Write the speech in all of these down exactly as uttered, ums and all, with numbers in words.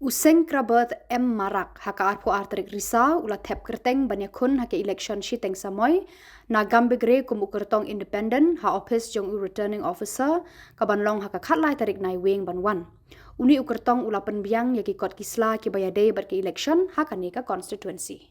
Useng Krabot M Marak, haka arpho artarik risa, ula tep kerteng banya kun hake election shiteng samoi, na Gambegre kum ukertong independent, ha office jong u returning officer, kaban long haka khatlai tarik nai weng ban wan. Uni ukertong ula penbiang yaki kot kisla kibaya day bat ke election, haka ne ka constituency.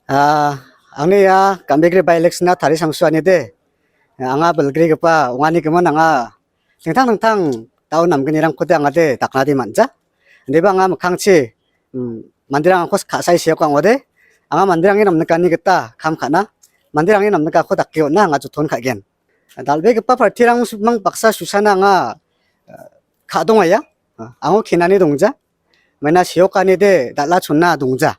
Ah, angni ia Gambegre by-election-a tari samsuani de. Anga bilgrigipa ongani gimin anga dingtang dingtang dao namgnirangkode anga de dakna de man·ja. Indiba anga mikkangchi, mm, manderang angko ka·sae seoka ong·ode. Anga manderangni namnikani gita kam ka·na, manderangni namnikako dake on·na anga joton ka·gen. Dal·begipa partirang su-, mang baksa susana anga, eh, ka·dongaia. Ango kenani dongja. Maina seokani de dal·a chonna dongja.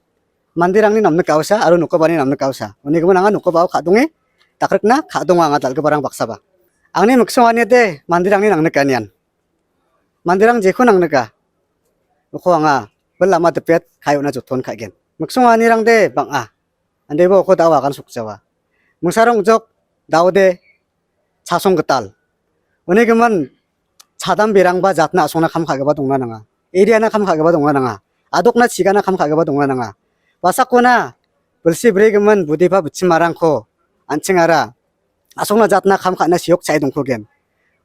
Manderangni namnik ka·osa aro nokobani namnik ka·osa. Uni gimin anga nokobao ka·donge dakrikna ka·donga anga dal·giparang baksaba. Angni miksongani de manderangni nangnikanian. Manderang jeko nangnika. Uko anga bil lama dipet kae on·na joton ka·gen. Miksonganirang de bang·a. Andeba uko dao agan sokjawa. Mingsarang ong·jok daode chasong gital. Uni gimin chadam berangba jatna asongna kam ka·gipa dongna nanga. Area-na kam ka·gipa dongna nanga. Adokna chigana kam ka·gipa dongna nanga. Basakona bilsi bri gimin budepa bitchimarangko an·chingara asongna jatna kam ka·na seok cha·e dongkogen.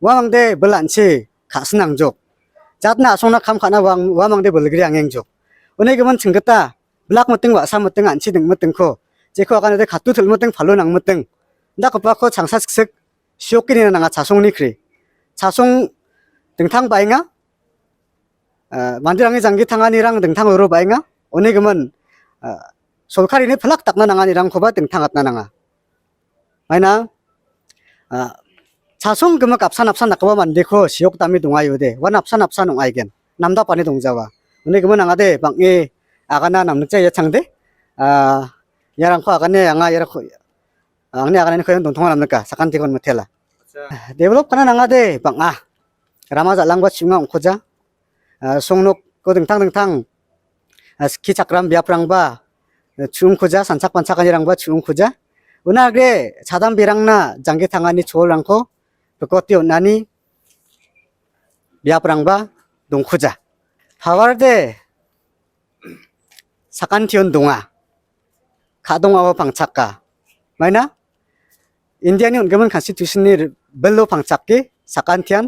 Uamangde bil an·chi ka·sinangjok. Jatna asongna kam ka·na uang-, uamangde bilgri angengjok. Uni gimin chinggita bilak miting wa·sa miting an·chi dingmitingko. Jeko aganode katu til·miting palo nangmiting. Dakgipako changsa siksik siokini nanga chasongni kri. Chasong dingtang baenga. Ah, manderangni janggi tanganirang dingtang oro baenga. Uni gimin, ah, solkarini pilak dakna nanganirangkoba dingtang atna nanga. Maina, ah, chasong gimik apsan apsan dakgipa mandeko siok dame dongaiode. Uan apsan apsan ong·aigen. Namdapani dongjawa. Uni gimin angade bang·e agana namnikja ia changde. Ah, iarangko agane anga iarangko, angni agananiko ian dontonga namnika. Sakantikon mitela. Develop ka·na nangade bang·a. Rama jal·angba chi·unga ong·koja. Ah, songnokko dingtang dingtang, ah, skichakram biaprangba, eh, chu·ungkuja, sanchak panchakanirangba chu·ungkuja. Una agre chadam berangna janggi tangani cholrangko bikoti on·ani biaprangba dongkuja. Hawarde sakantion donga. Ka·dongao pangchaka. Maina Indiani on·gimin constitution-ni ri-, bilo pangchake sakantian